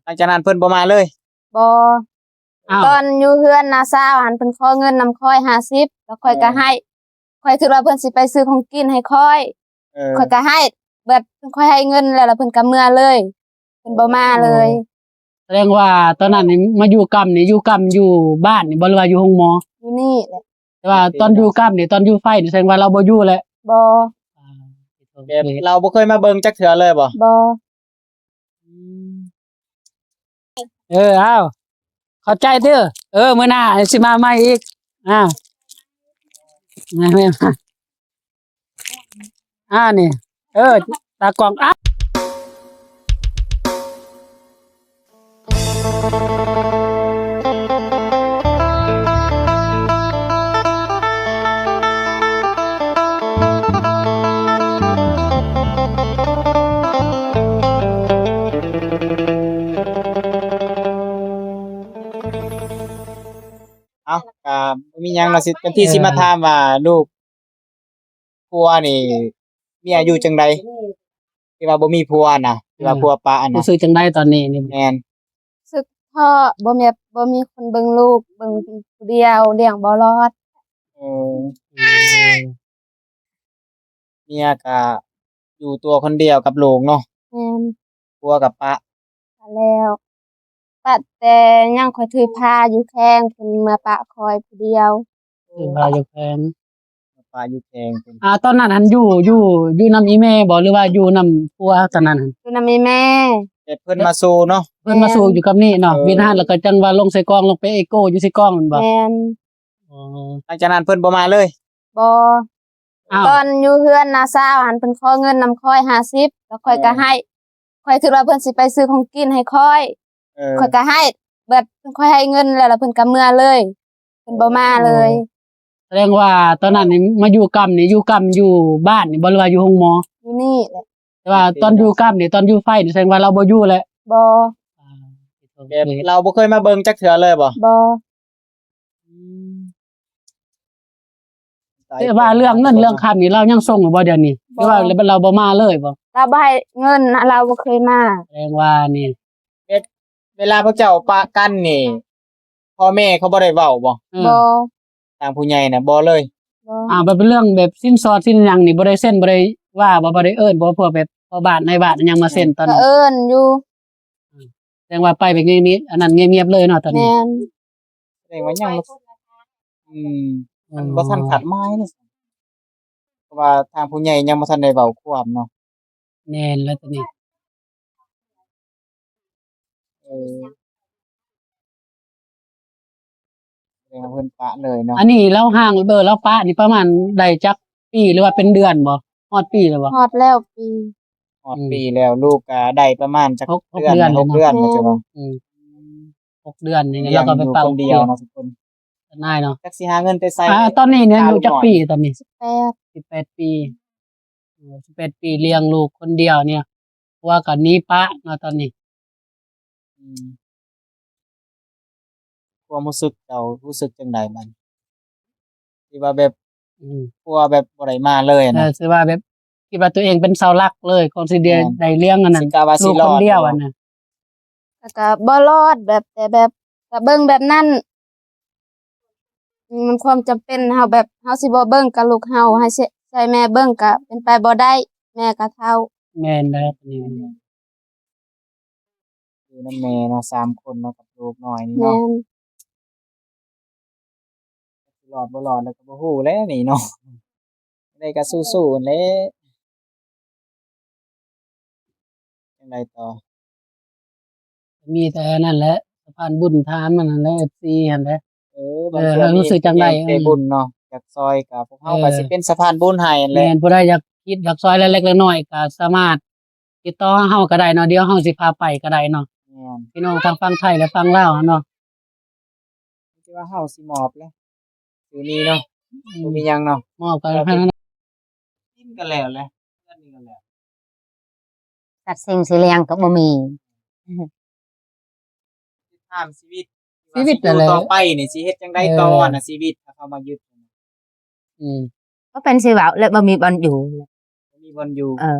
ຫຼັງຈາກນັ້ນເພິ່ນບໍ່ມາເລີຍ? ບໍ່. ອ້າວ ຕອນຢູ່ເຮືອນນ້າສາວຫັ້ນ ເພິ່ນຂໍເງິນນຳຂ້ອຍຫ້າສິບ ແລ້ວຂ້ອຍກໍໃຫ້. ຂ້ອຍຄິດວ່າເພິ່ນຊິໄປຊື້ຂອງກິນໃຫ້ຂ້ອຍ. ເອີ ຂ້ອຍກໍໃຫ້ ແບບຂ້ອຍໃຫ້ເງິນແລ້ວ ແລ້ວເພິ່ນກໍເມືອເລີຍ. ເພິ່ນບໍ່ມາເລີຍ. ສະແດງວ່າຕອນນັ້ນນີ້ມາຢູ່ກຳນີ້ ຢູ່ກຳຢູ່ບ້ານນີ້ບໍ່ ຫຼືວ່າຢູ່ໂຮງໝໍ? ຢູ່ນີ້ແຫຼະ. ແຕ່ວ່າຕອນຢູ່ກຳນີ້ ຕອນຢູ່ໄຟນີ້ ສະແດງວ່າລາວບໍ່ຢູ່ແຫຼະ? ບໍ່. ອ່າ ແບບລາວບໍ່ເຄີຍມາເບິ່ງຈັກເທື່ອເລີຍບໍ່? ບໍ່. ອືມ ເອີ ເອົາ ຂອບໃຈເດີ. ເອີ ມື້ໜ້າຊິມາໃໝ່ອີກ. ອ່າ ອ່າ ນີ້ ເອີ ຕາກ້ອງ ອ່າ. ເອົ້າ ກໍບໍ່ມີຫຍັງເນາະ ຊິ ເປັນທີ່ ເອີ ຊິມາຖາມວ່າລູກ ຜົວນີ້ ມີອາຍຸຈັ່ງໃດ? ທີ່ວ່າບໍ່ມີຜົວນະ ທີ່ວ່າ ເອີ ຜົວປະນະ ຮູ້ສຶກຈັ່ງໃດຕອນນີ້ນີ້? ແມ່ນ ຮູ້ສຶກທໍ້ ບໍ່ແມ່ນ ບໍ່ມີຄົນເບິ່ງລູກ ເບິ່ງຜູ້ດຽວ ລ້ຽງບໍ່ລອດ. ເອີ ເອີ ເມຍກະຢູ່ຕົວຄົນດຽວກັບລູກເນາະ. ແມ່ນ. ຜົວກະປະ ປະແລ້ວ ປະແຕ່ຍັງຂ້ອຍຖືພາຢູ່ແຂວງ ເພິ່ນເມືອປະຂ້ອຍຜູ້ດຽວ. ຖືພາຢູ່ແຂວງ ມາປະຢູ່ແຂວງເພິ່ນ. ອ່າ ຕອນນັ້ນຫັ້ນຢູ່ ຢູ່ ຢູ່ນຳອີ່ແມ່ບໍ່ ຫຼືວ່າຢູ່ນຳຜົວຕອນນັ້ນຫັ້ນ? ຢູ່ນຳອີ່ແມ່. ແຕ່ເພິ່ນມາສູ່ເນາະ? ເພິ່ນມາສູ່ຢູ່ກັບນີ້ເນາະ. ເອີ ເວນຫັ້ນແລ້ວກໍຈັ່ງວ່າລົງໃສ່ກອງ ລົງໄປເອໂກຢູ່ໃສ່ກອງແມ່ນບໍ່? ແມ່ນ. ອໍ ຫຼັງຈາກນັ້ນເພິ່ນບໍ່ມາເລີຍ? ບໍ່. ອ້າວ ຕອນຢູ່ເຮືອນນ້າສາວຫັ້ນ ເພິ່ນຂໍເງິນນຳຂ້ອຍຫ້າສິບ ແລ້ວຂ້ອຍກໍໃຫ້. ຂ້ອຍຄິດວ່າເພິ່ນຊິໄປຊື້ຂອງກິນໃຫ້ຂ້ອຍ. ເອີ ຂ້ອຍກໍໃຫ້ ແບບຂ້ອຍໃຫ້ເງິນແລ້ວ ແລ້ວເພິ່ນກໍເມືອເລີຍ ເພິ່ນບໍ່ມາເລີຍ. ອໍ ສະແດງວ່າຕອນນັ້ນນີ້ມາຢູ່ກຳນີ້ ຢູ່ກຳຢູ່ບ້ານນີ້ບໍ່ ຫຼືວ່າຢູ່ໂຮງໝໍ? ຢູ່ນີ້ແຫຼະ. ແຕ່ວ່າຕອນຢູ່ກຳນີ້ ຕອນຢູ່ໄຟນີ້ ສະແດງວ່າລາວບໍ່ຢູ່ແຫຼະ? ບໍ່. ອ່າ ແບບລາວບໍ່ເຄີຍມາເບິ່ງຈັກເທື່ອເລີຍບໍ່? ບໍ່. ອືມ ແຕ່ວ່າເລື່ອງເງິນເລື່ອງຄຳນີ້ ລາວຍັງສົ່ງຢູ່ບໍ່ດຽວນີ້? ບໍ່. ຫຼືວ່າລາວບໍ່ມາເລີຍບໍ່? ລາວບໍ່ໃຫ້ເງິນນະ ລາວບໍ່ເຄີຍມາ. ສະແດງວ່ານີ້ ເວ ເວລາພວກເຈົ້າປະກັນນີ້ ພໍ່ແມ່ເຂົາບໍ່ໄດ້ເວົ້າບໍ່? ເອີ ບໍ່. ທາງຜູ້ໃຫຍ່ນະບໍ່ເລີຍ? ບໍ່. ອ່າ ແບບເປັນເລື່ອງແບບສິນສອດສິນຫຍັງນີ້ ບໍ່ໄດ້ເຊັນ ບໍ່ໄດ້ວ່າບໍ່ ບໍ່ໄດ້ເອີ້ນບໍ່ ພວກແບບພໍ່ບ້ານນາຍບ້ານຫຍັງມາເຊັນຕອນນັ້ນ? ກໍເອີ້ນຢູ່. ອືມ ແສດງວ່າໄປແບບງຽບໆ ອັນນັ້ນງຽບໆເລີຍເນາະຕອນນີ້. ແມ່ນ. ແສດງວ່າຍັງບໍ່ ອືມ ອືມ ມັນບໍ່ທັນຄາດໝາຍເນາະ ເພາະວ່າທາງຜູ້ໃຫຍ່ຍັງບໍ່ທັນໄດ້ເວົ້າຄວາມເນາະ. ແມ່ນແລ້ວຕອນນີ້. ເອີ ແສດງວ່າເພິ່ນປະເລີຍເນາະ. ອັນນີ້ລາວຫ່າງ ເອີ ລາວປະນີ້ປະມານໄດ້ຈັກປີ ຫຼືວ່າເປັນເດືອນບໍ່? ຮອດປີແລ້ວບໍ່? ຮອດແລ້ວປີ. ຮອດ ອືມ ປີແລ້ວ. ລູກກໍໄດ້ປະມານຈັກ ຫົກ ຫົກເດືອນ ເດືອນ ຫົກເດືອນ ແມ່ນບໍ່? ອືມ ອືມ ຫົກເດືອນນີ້ ລາວກໍໄປເປົ່າຄົນດຽວເນາະທຸກຄົນ. ນາຍເນາະ ຈັກຊິຫາເງິນແຕ່ໃສ? ອ່າ ຕອນນີ້ນີ້ອາຍຸຈັກປີຕອນນີ້? ສິບແປດ ສິບແປດປີ. ເອີ ສິບແປດປີລ້ຽງລູກຄົນດຽວນີ້ ຜົວກໍໜີປະເນາະຕອນນີ້. ອືມ ຄວາມຮູ້ສຶກເຈົ້າ ຮູ້ສຶກຈັ່ງໃດບັດນີ້ ທີ່ວ່າແບບ ອືມ ຜົວແບບບໍ່ໄດ້ມາເລີຍນະ? ເອີ ຄືວ່າແບບຄິດວ່າຕົວເອງເປັນເສົາຫຼັກເລີຍ ຄວາມຊິໄດ້ ແມ່ນ ໄດ້ລ້ຽງອັນນັ້ນ ຊິກະວ່າຊິລອດ ລູກຄົນດຽວ ບໍ່ ອັນນັ້ນ ແລ້ວກໍບໍ່ລອດ ແບບ ແຕ່ແບບ ກໍເບິ່ງແບບນັ້ນ ອືມ ມັນຄວາມຈຳເປັນ ເຮົາແບບ ເຮົາຊິບໍ່ເບິ່ງກັບລູກເຮົາ ໃຫ້ ໃຫ້ແມ່ເບິ່ງກໍເປັນໄປບໍ່ໄດ້ ແມ່ກໍເຖົ້າ. ແມ່ນແລ້ວ ອືມ ຢູ່ນຳແມ່ເນາະ ສາມຄົນເນາະ ກັບລູກນ້ອຍນີ້ເນາະ. ແມ່ນ. ຊິລອດບໍ່ລອດແລ້ວກໍບໍ່ຮູ້ແຫຼະນີ້ເນາະ. ໄດ້ກໍສູ້ໆຫັ້ນແຫຼະ. ຈັ່ງໃດຕໍ່? ມີແຕ່ນັ້ນແຫຼະ ສະພານບຸນຖາມມັນຫັ້ນແຫຼະ ເອັຟຊີຫັ້ນແຫຼະ. ເອີ ບາງເທື່ອ ເອີ ເຮົາຮູ້ສຶກຈັ່ງໃດ ໃຈບຸນເນາະ ຢາກຊ່ອຍກໍພວກເຮົາ ເອີ ກໍຊິເປັນສະພານບຸນໃຫ້ຫັ້ນແຫຼະ. ແມ່ນ ຜູ້ໃດຢາກຄິດຢາກຊ່ອຍເລັກໆນ້ອຍໆ ກໍສາມາດຕິດຕໍ່ຫາເຮົາກໍໄດ້ເນາະ ດຽວເຮົາຊິພາໄປກໍໄດ້ເນາະ. ແມ່ນ ພີ່ນ້ອງທາງຝັ່ງໄທ ແລະ ຝັ່ງລາວເນາະ. ທີ່ວ່າເຮົາຊິມອບແຫຼະ ຄືນີ້ເນາະ. ອືມ ບໍ່ມີຫຍັງເນາະ ມອບກັນ ກິນກັນແລ້ວແຫຼະ ເຮືອນນີ້ກັນແລ້ວ ສັດສິ່ງຊິລ້ຽງກໍບໍ່ມີ. ຖາມຊີວິດ ຊີວິດ ວ່າຊິຢູ່ຕໍ່ໄປນີ້ຊິເຮັດຈັ່ງໃດຕໍ່ນະ ເອີ ຊີວິດ ຖ້າເຂົາມາຍຶດ? ອືມ ກໍເປັນຊິເວົ້າແຫຼະ ບໍ່ມີບ່ອນຢູ່ ບໍ່ມີບ່ອນຢູ່. ເອີ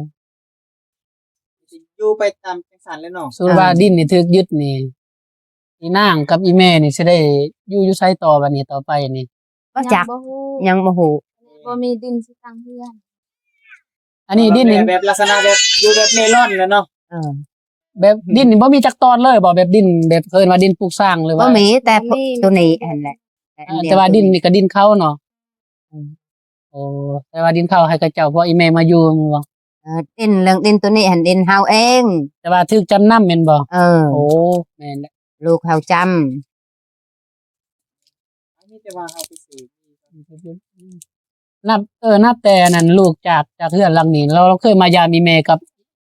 ຢູ່ໄປຕາມຈັ່ງຊັ້ນແຫຼະເນາະ. ສົມມຸດວ່າ ອ່າ ດິນນີ້ຖືກຍຶດນີ້ ອີນາງກັບອີແມ່ນີ້ຊິໄດ້ຢູ່ ຢູ່ໃສຕໍ່ບັດນີ້ ຕໍ່ໄປນີ້? ບໍ່ຈັກ ຍັງບໍ່ຮູ້ ຍັງບໍ່ຮູ້ ບໍ່ມີດິນຊິຕັ້ງເຮືອນ. ອັນນີ້ດິນນີ້ ແບບ ແບບລັກສະນະແບບຢູ່ແບບເລ່ລ່ອນແຫຼະເນາະ. ເອີ ແບບ ອືມ ດິນນີ້ບໍ່ມີຈັກຕອນເລີຍບໍ່? ແບບດິນ ແບບເອີ້ນວ່າດິນປຸກສ້າງ ຫຼືວ່າ ບໍ່ມີ ແຕ່ ບໍ່ມີ ໂຕນີ້ຫັ້ນແຫຼະ ແຕ່ ອ່າ ອັນດຽວ ແຕ່ວ່າດິນນີ້ກໍດິນເຂົາເນາະ. ອືມ ໂອ້ ແຕ່ວ່າດິນເຂົາໃຫ້ເຂົາເຈົ້າ ເພາະອີແມ່ມາຢູ່ແມ່ນບໍ່? ເອີ ດິນ ເລື່ອງດິນໂຕນີ້ຫັ້ນດິນເຮົາເອງ ແຕ່ວ່າຖືກຈຳນຳແມ່ນບໍ່? ເອີ ໂອ້ ແມ່ນແຫຼະ ລູກເຮົາຈຳ. ອັນນີ້ແຕ່ວ່າເຮົາໄປຊື້ ນັບ ເອີ ນັບແຕ່ອັນນັ້ນ ລູກຈາກ ຈາກເຮືອນຫຼັງນີ້ ລາວ ລາວເຄີຍມາຢາມອີແມ່ກັບ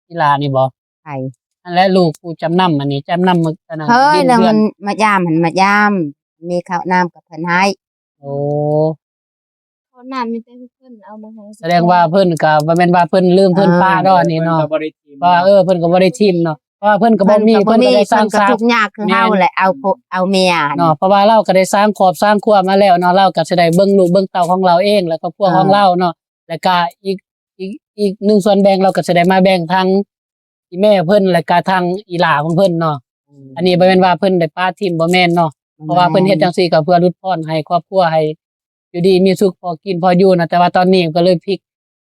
ອີຫຼ້ານີ້ບໍ່? ໃຜ? ຫັ້ນແຫຼະ ລູກຜູ້ຈຳນຳ ອັນນີ້ຈຳນຳ ອັນນັ້ນ ເຄີຍ ດິນ ແລ້ວ ເຮືອນ ມັນມາຢາມຫັ້ນ ມາຢາມ ມີເຂົ້ານ້ຳກໍເພິ່ນໃຫ້. ໂອ້ ເຂົ້ານ້ຳມີແຕ່ເພິ່ນເອົາມາໃຫ້. ສະແດງວ່າເພິ່ນກໍບໍ່ແມ່ນວ່າເພິ່ນລືມເພິ່ນປະດອກນີ້ເນາະ ເພິ່ນກໍບໍ່ໄດ້ຖິ້ມ ວ່າ ເອີ ເພິ່ນກໍບໍ່ໄດ້ຖິ້ມເນາະ ເພາະວ່າເພິ່ນກໍບໍ່ມີ ເພິ່ນກໍບໍ່ມີ ເພິ່ນກໍໄດ້ສ້າງ ເພິ່ນກໍທຸກຍາກຄືເຮົາແຫຼະ ເອີ ເອົາ ເອົາເມຍ ເນາະ ເພາະວ່າລາວກໍໄດ້ສ້າງຄອບສ້າງຄົວມາແລ້ວເນາະ ລາວກໍຊິໄດ້ເບິ່ງລູກເບິ່ງເຕົ້າຂອງລາວເອງ ແລ້ວກໍຄົວ ເອີ ຂອງລາວເນາະ ແລ້ວກໍອີກ ອີກ ອີກໜຶ່ງສ່ວນແບ່ງ ລາວກໍຊິໄດ້ມາແບ່ງທາງ ອີແມ່ເພິ່ນ ແລ້ວກະທາງອີຫຼ້າຂອງເພິ່ນເນາະ. ອືມ ອັນນີ້ບໍ່ແມ່ນວ່າເພິ່ນໄດ້ປະຖິ້ມ ບໍ່ແມ່ນເນາະ ບໍ່ແມ່ນ ເພາະວ່າເພິ່ນເຮັດຈັ່ງຊີ້ກໍເພື່ອຫຼຸດຜ່ອນໃຫ້ຄອບຄົວ ໃຫ້ຢູ່ດີມີສຸກ ພໍກິນພໍຢູ່ນະ ແຕ່ວ່າຕອນນີ້ກໍເລີຍພິກ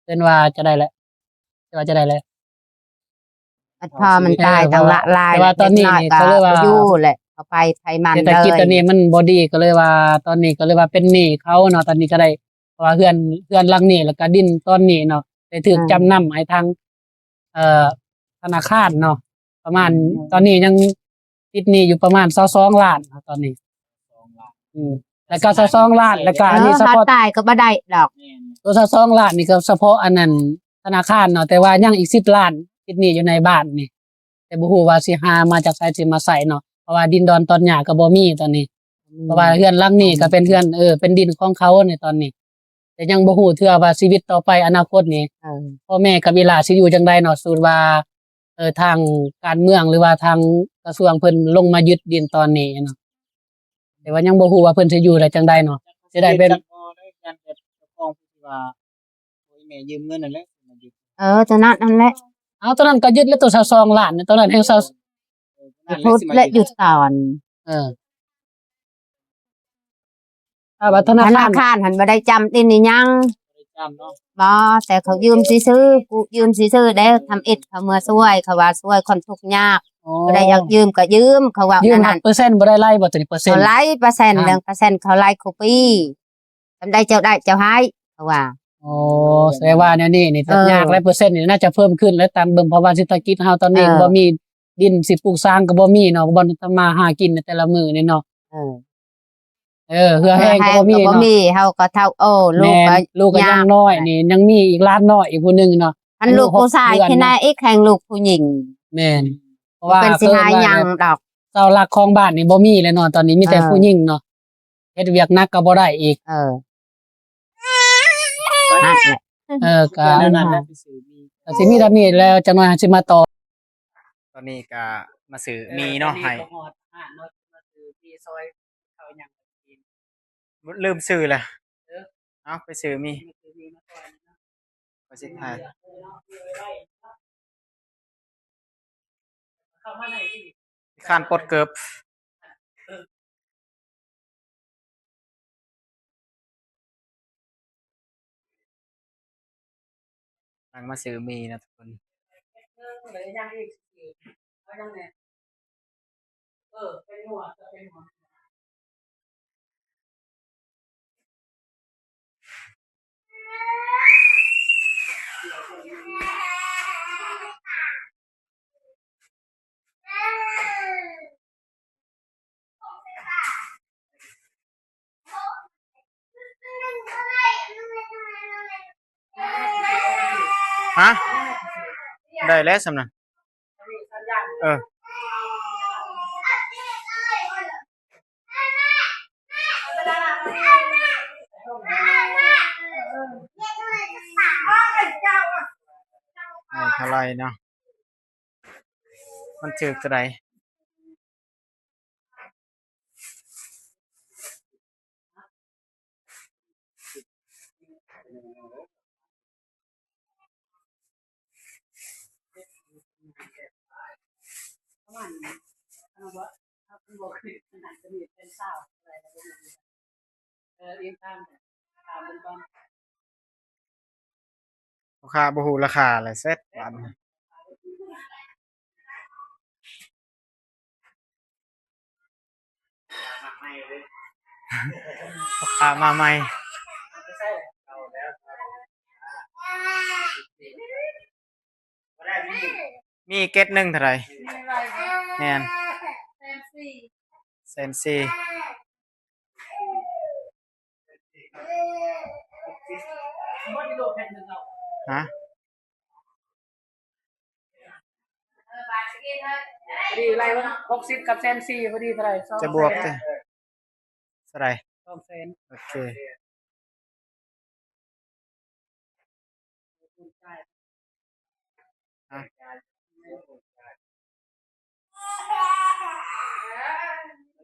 ເອີ້ນວ່າຈະໄດ້ແຫຼະ ຈະວ່າຈະໄດ້ແຫຼະ ອັດພໍ່ມັນຕາຍ ເອີ ຕັ້ງຫຼະຫຼາຍ ແຕ່ວ່າຕອນນີ້ນີ້ກໍເລີຍວ່າ ເດັກນ້ອຍກໍບໍ່ຢູ່ແຫຼະ ເຂົາໄປໃຜມັນເລີຍ ເສດຖະກິດຕອນນີ້ມັນບໍ່ດີ ກໍເລີຍວ່າຕອນນີ້ກໍເລີຍວ່າເປັນໜີ້ເຂົາເນາະ ຕອນນີ້ກໍໄດ້ ເພາະວ່າເຮືອນ ເຮືອນຫຼັງນີ້ ແລ້ວກະດິນຕອນນີ້ເນາະ ໄດ້ຖືກ ອ່າ ຈຳນຳໃຫ້ທາງ ເອີ ທະນາຄານເນາະ ປະມານ ອືມ ຕອນນີ້ຍັງຕິດໜີ້ຢູ່ປະມານຊາວສອງລ້ານເນາະ ຕອນນີ້ ອືມ ແລ້ວກໍຊາວສອງລ້ານ ແລ້ວກໍອັນນີ້ ເອີ ສະເພາະ ຕາຍກໍບໍ່ໄດ້ດອກ ແມ່ນ ຕົວຊາວສອງລ້ານນີ້ກໍສະເພາະອັນນັ້ນທະນາຄານເນາະ ແຕ່ວ່າຍັງອີກສິບລ້ານຕິດໜີ້ຢູ່ໃນບ້ານນີ້ ແຕ່ບໍ່ຮູ້ວ່າຊິຫາມາຈາກໃສຊິມາໃຊ້ເນາະ ເພາະວ່າດິນດອນຕອນຫຍ້າກໍບໍ່ມີຕອນນີ້ ອືມ ເພາະວ່າເຮືອນຫຼັງນີ້ກໍເປັນເຮືອນ ເອີ ເປັນດິນຂອງເຂົາໃນຕອນນີ້ ແຕ່ຍັງບໍ່ຮູ້ເທື່ອວ່າຊີວິດຕໍ່ໄປອະນາຄົດນີ້ ເອີ ພໍ່ແມ່ກັບອີຫຼ້າຊິຢູ່ຈັ່ງໃດເນາະ ສົມມຸດວ່າ ເອີ ທາງການເມືອງ ຫຼືວ່າທາງກະຊວງເພິ່ນລົງມາຍຶດດິນຕອນນີ້ເນາະ ແຕ່ວ່າຍັງບໍ່ຮູ້ວ່າເພິ່ນຊິຢູ່ໄດ້ຈັ່ງໃດເນາະ ຊິໄດ້ເປັນ ເອີ ຕົວນັ້ນຫັ້ນແຫຼະ ເອົາ ຕົວນັ້ນກໍຍຶດແລ້ວ ຕົວຊາວສອງລ້ານ ຕົວນັ້ນແຮ່ງຊາວ ເອີ ພຸດແລະຢູ່ຕອນ ເອີ ຖ້າວ່າທະນາຄານ ທະນາຄານຫັ້ນບໍ່ໄດ້ຈຳຕິນອີຫຍັງ ບໍ່ໄດ້ຈຳເນາະ ບໍ່ ແຕ່ເຂົາຢືມຊື່ໆ ກູ້ຢືມຊື່ໆເດ້ ທຳອິດເຂົາເມືອຊ່ວຍ ເຂົາວ່າຊ່ວຍຄົນທຸກຍາກ ອໍ ຜູ້ໃດຢາກຢືມກໍຢືມ ເຂົາວ່າ ຢືມ ແນວນັ້ນ ເປີເຊັນບໍ່ໄດ້ໄລ່ບໍ່ ຕົວນີ້ເປີເຊັນ ເຂົາໄລ່ເປີເຊັນ ອ່າ ເລື່ອງເປີເຊັນເຂົາໄລ່ຄູ່ປີ ສ່ຳໃດເຈົ້າໄດ້ເຈົ້າໃຫ້ ເຂົາວ່າ ອໍ ສະແດງວ່າແນວນີ້ນີ້ ເອີ ຍາກແລ້ວ ເປີເຊັນນີ້ໜ້າຈະເພີ່ມຂຶ້ນແລ້ວ ຕາມເບິ່ງ ເພາະວ່າເສດຖະກິດເຮົາຕອນນີ້ ເອີ ກໍບໍ່ມີ ດິນຊິປູກສ້າງກໍບໍ່ມີເນາະ ບ່ອນທຳມາຫາກິນໃນແຕ່ລະມື້ນີ້ເນາະ ເອີ ເອີ ເຫື່ອແຮງກໍບໍ່ມີເນາະ ເຮົາກໍເຖົ້າ ໂອ້ ລູກ ແມ່ນ ກໍ ລູກກໍຍັງນ້ອຍນີ້ ຍັງມີອີກຫຼານນ້ອຍອີກຜູ້ໜຶ່ງເນາະ ອັນລູກຜູ້ຊາຍ ອາຍຸຫົກເດືອນເນາະ ອີກແຮ່ງລູກຜູ້ຍິງ ແມ່ນ ເພາະວ່າເປັນຊິຫາຫຍັງດອກ ເຂົາເອີ້ນວ່າແບບເສົາຫຼັກຂອງບ້ານນີ້ບໍ່ມີແລ້ວເນາະ ຕອນນີ້ມີແຕ່ ເອີ ຜູ້ຍິງເນາະ ເຮັດວຽກໜັກກໍບໍ່ໄດ້ອີກ ເອີ ນັ້ນແຫຼະ ເອີ ກະ ກະຊິມີເທົ່ານີ້ແລ້ວ ຈັກໜ້ອຍເຮົາຊິມາຕໍ່ ຕອນນີ້ກະມາຊື້ໝີ່ເນາະ ໃຫ້ ຕອນນີ້ກໍຮອດຮ້ານເນາະ ມາຊື້ໝີ່ຊອຍ ເຂົ້າຫຍັງກິນ ລືມຊື້ແລ້ວ ເອີ ເອົາໄປຊື້ໝີ່ ຂ້ອຍຊິຖ່າຍ ຂ້ານປົດເກີບ ກຳລັງມາຊື້ໝີ່ນະທຸກຄົນ ຮະ ໄດ້ແລ້ວສ່ຳນັ້ນ ເອີ ໄດ້ເທົ່າໃດເນາະ? ມັນຖືກເທົ່າໃດ? ມັນ ເຮົາບໍ່ ເຮົາບໍ່ຄືຂະໜາດສະໜິດເປັນສາວເທົ່າໃດແລ້ວ ເອີ ອີງຕາມ ຕາມເບິ່ງກ່ອນ ລູກຄ້າບໍ່ຮູ້ລາຄາແລ້ວ ເສັດບາດນີ້. ລູກຄ້າມາໃໝ່ ມີເຈັດໜຶ່ງເທົ່າໃດ? ແມ່ນ ແສນສີ່ ແສນສີ່ ຮະ? ພໍດີໄລ່ມັນຫົກສິບກັບແສນສີ່ ພໍດີເທົ່າໃດ? ຈະບວກຕິ? ເທົ່າໃດ? ສອງແສນ ໂອເຄ ຮະ?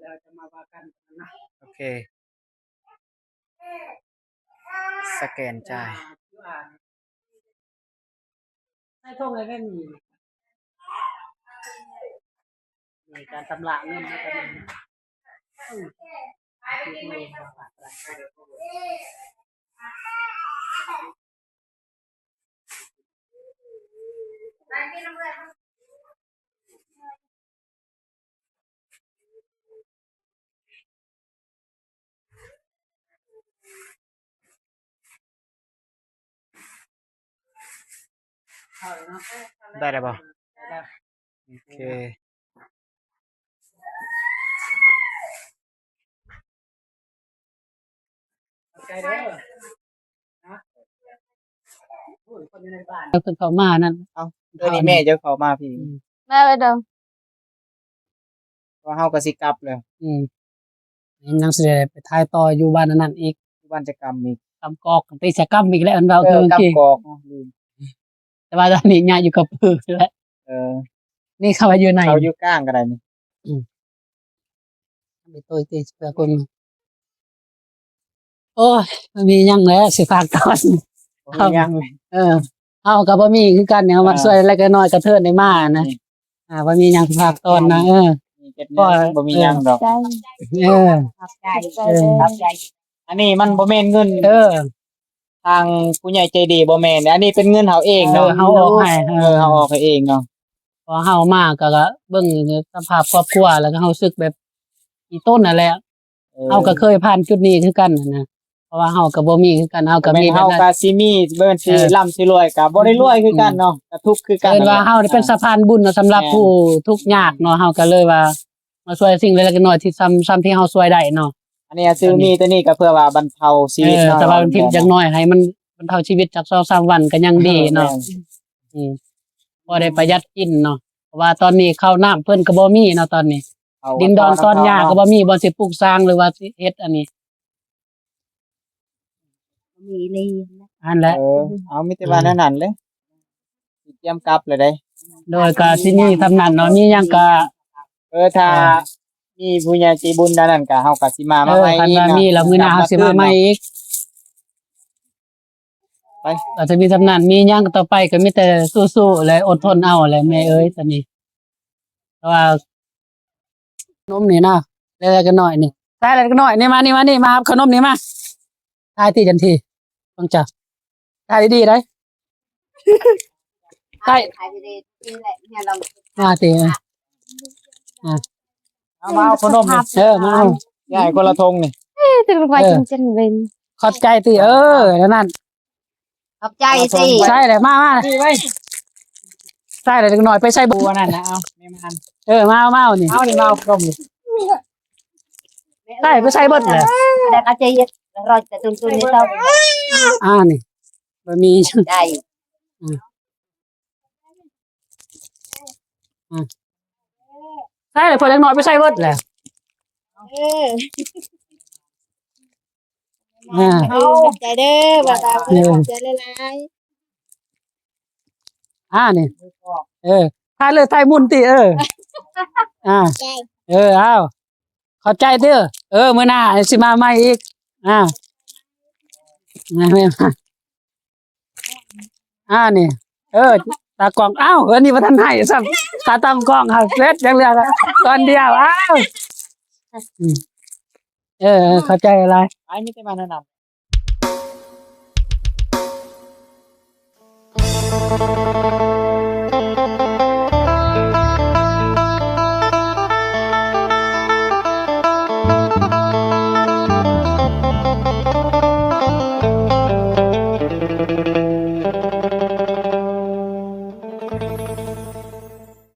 ແລ້ວຈະມາວ່າກັນນະ ໂອເຄ. ສະແກນຈ່າຍ ໃນຖົງໃນແມ່ນມີ ມີການຊຳລະເງິນໃຫ້ກັນ ອືມ ໄດ້ແລ້ວບໍ່? ໄດ້ແລ້ວ ໂອເຄ. ໃຈເດີ ຮະ ໂອ້ຍ ຄົນຢູ່ໃນບ້ານ ເພິ່ນເຂົ້າມານັ້ນ ເອົ້າ ເອີ ນີ້ແມ່ເຈົ້າເຂົ້າມາພີ້ ອືມ ແມ່ໄປເດີ ວ່າເຮົາກໍຊິກັບແລ້ວ ອືມ ຍັງຊິໄດ້ໄປຖ່າຍຕໍ່ຢູ່ບ້ານອັນນັ້ນອີກ ຢູ່ບ້ານຈະກຳອີກ ກຳກອກ ຕິຈະກຳອີກແລ້ວ ອັນເວົ້າ ເອີ ຄືກີ້ ກຳກອກເນາະ ລືມ ແຕ່ວ່າຕອນນີ້ຍ້າຍຢູ່ກັບເພິ່ນແລ້ວ ເອີ ນີ້ເຂົາວ່າຢູ່ໃນ ເຂົາຢູ່ກາງກໍໄດ້ນີ້ ອືມ ໄປໂຕຍຕິເພື່ອຄົນ ໂອ້ຍ ບໍ່ມີຫຍັງແຫຼະຊິຝາກຕອນ ບໍ່ມີຫຍັງ ເອີ ເຮົາກໍບໍ່ມີຄືກັນ ເຮົາມາ ອ່າ ຊ່ວຍເລັກໆນ້ອຍໆກະເທີນໄດ້ມານະ ອືມ ອ່າ ບໍ່ມີຫຍັງຝາກຕອນນະ ເອີ ມີແຕ່ເງິນ ບໍ່ມີຫຍັງດອກ ເອີ ຂອບໃຈ ເອີ ຂອບໃຈ ອັນນີ້ມັນບໍ່ແມ່ນເງິນ ເອີ ທາງຜູ້ໃຫຍ່ໃຈດີບໍ່ແມ່ນ ອັນນີ້ເປັນເງິນເຮົາເອງເນາະ ເອີ ເຮົາອອກໃຫ້ ເອີ ເຮົາອອກໃຫ້ເອງເນາະ ເພາະເຮົາມາກໍ ກໍເບິ່ງສະພາບຄອບຄົວ ແລ້ວກໍເຮົາຮູ້ສຶກແບບອີ່ຕົນນັ້ນແຫຼະ ເອີ ເຮົາກໍເຄີຍຜ່ານຈຸດນີ້ຄືກັນຫັ້ນນະ ເພາະວ່າເຮົາກໍບໍ່ມີຄືກັນ ເຮົາກໍມີ ເຮົາກໍຊິມີ ບໍ່ແມ່ນຊິ ເອີ ລ່ຳຊິລວຍ ກໍບໍ່ໄດ້ລວຍຄືກັນເນາະ ອືມ ກໍທຸກຄືກັນ ເອີ້ນວ່າເຮົາໄດ້ເປັນສະພານບຸນເນາະ ສຳລັບ ແມ່ນ ຜູ້ທຸກຍາກເນາະ ເຮົາກໍເລີຍວ່າມາຊ່ວຍສິ່ງເລັກໆນ້ອຍໆ ທີ່ ສ່ຳ ສ່ຳທີ່ເຮົາຊ່ວຍໄດ້ເນາະ ອັນນີ້ຊື້ມີຕົວນີ້ກໍເພື່ອວ່າບັນເທົາຊີວິດ ເອີ ເນາະ ແຕ່ວ່າເປັນເພັງຈັກໜ້ອຍໃຫ້ມັນບັນເທົາຊີວິດຈັກສອງສາມວັນກໍຍັງດີເນາະ ແມ່ນ ອືມ ພໍໄດ້ປະຢັດກິນເນາະ ເພາະວ່າຕອນນີ້ເຂົ້ານ້ຳເພິ່ນກໍບໍ່ມີເນາະ ຕອນນີ້ ດິນດອນຕອນຫຍ້າກໍບໍ່ມີ ບ່ອນຊິປູກສາງ ຫຼືວ່າຊິເຮັດອັນນີ້ ມີອີ່ຫຼີ ຫັ້ນແຫຼະ ເອີ ເອົາ ມີແຕ່ວ່າແນວນັ້ນເດ້ ຊິຕຽມກັບແລ້ວເດ້ ໂດຍ ກໍຊິມີສ່ຳນັ້ນເນາະ ມີຫຍັງກໍ ເອີ ຖ້າ ເອີ ມີຜູ້ໃຫຍ່ໃຈບຸນອັນນັ້ນກໍ ເຮົາກໍຊິມາ ເອີ ມາໃໝ່ ຄັນວ່າມີແລ້ວ ມື້ໜ້າເຮົາຊິມາໃໝ່ອີກ ໄປ ກໍຈະມີສ່ຳນັ້ນ ມີຫຍັງຕໍ່ໄປກໍມີແຕ່ສູ້ໆ ແລະ ອົດທົນເອົາແຫຼະແມ່ເອີຍ ຕອນນີ້ ເພາະວ່າ ນົມນີ້ນະ ເລັກໆນ້ອຍໆນີ້ ໃສ່ເລັກໆນ້ອຍໆນີ້ ມານີ້ ມານີ້ ມາຮັບເຂົ້ານົມນີ້ມາ ຖ່າຍຕິຈັນທີ ເບິ່ງຈ້າ ຖ່າຍດີໆໄດ໋ ຖ່າຍ ຖ່າຍດີໆນີ້ແຫຼະ ເຮົາລອງ ມາຕິ ອ່າ ເອົາມາເອົາເຂົ້ານົມນີ້ ເອີ ມາເອົາ ໃຫ້ຄົນລະຖົງນີ້ ເອີ ແຕ່ວ່າ ເອີ ຈັ່ງເປັນ ຂອບໃຈຕິ ເອີ ນັ້ນ ຂອບໃຈຕິ ໃສ່ແຫຼະ ມາ ມາ ໃສ່ແຫຼະ ເດັກນ້ອຍໄປໃສ່ເບິດ ອັນນັ້ນນະ ເອົາ ແມ່ມາ ເອີ ມາເອົາ ມາເອົານີ້ ເອົານີ້ ມາເອົານົມນີ້ ໃສ່ໄປໃສ່ເບິດແຫຼະ ແລ້ວກໍຈະເຮັດ ຮ້ອຍກະຕຸ້ນໆນີ້ ອ່າ ນີ້ ບໍ່ມີ ໄດ້ ອືມ ອືມ ໃສ່ແຫຼະ ເພິ່ນເດັກນ້ອຍໄປໃສ່ເບິດແຫຼະ ເອີ ອ່າ ຂອບໃຈເດີ ບ່າວດາວ ເອີ ຂອບໃຈຫຼາຍໆ ອ່າ ນີ້ ເອີ ຖ່າຍເລີຍ ຖ່າຍໝຸ່ນຕິ ເອີ ອ່າ ເອີ ເອົາ ຂອບໃຈເດີ ເອີ ມື້ໜ້າຊິມາໃໝ່ອີກ ອ່າ ອ່າ ນີ້ ເອີ ຕາກ້ອງ ອ້າວ ອັນນີ້ບໍ່ທັນໃຫ້ຊ້ຳ ຂາຕັ້ງກ້ອງຫາເສັດ ຍັງເຫຼືອກ້ອນດຽວ ອ້າວ ອືມ ເອີ ເອີ ຂອບໃຈຫຼາຍ ອ້າຍມີແຕ່ມາແນະນຳ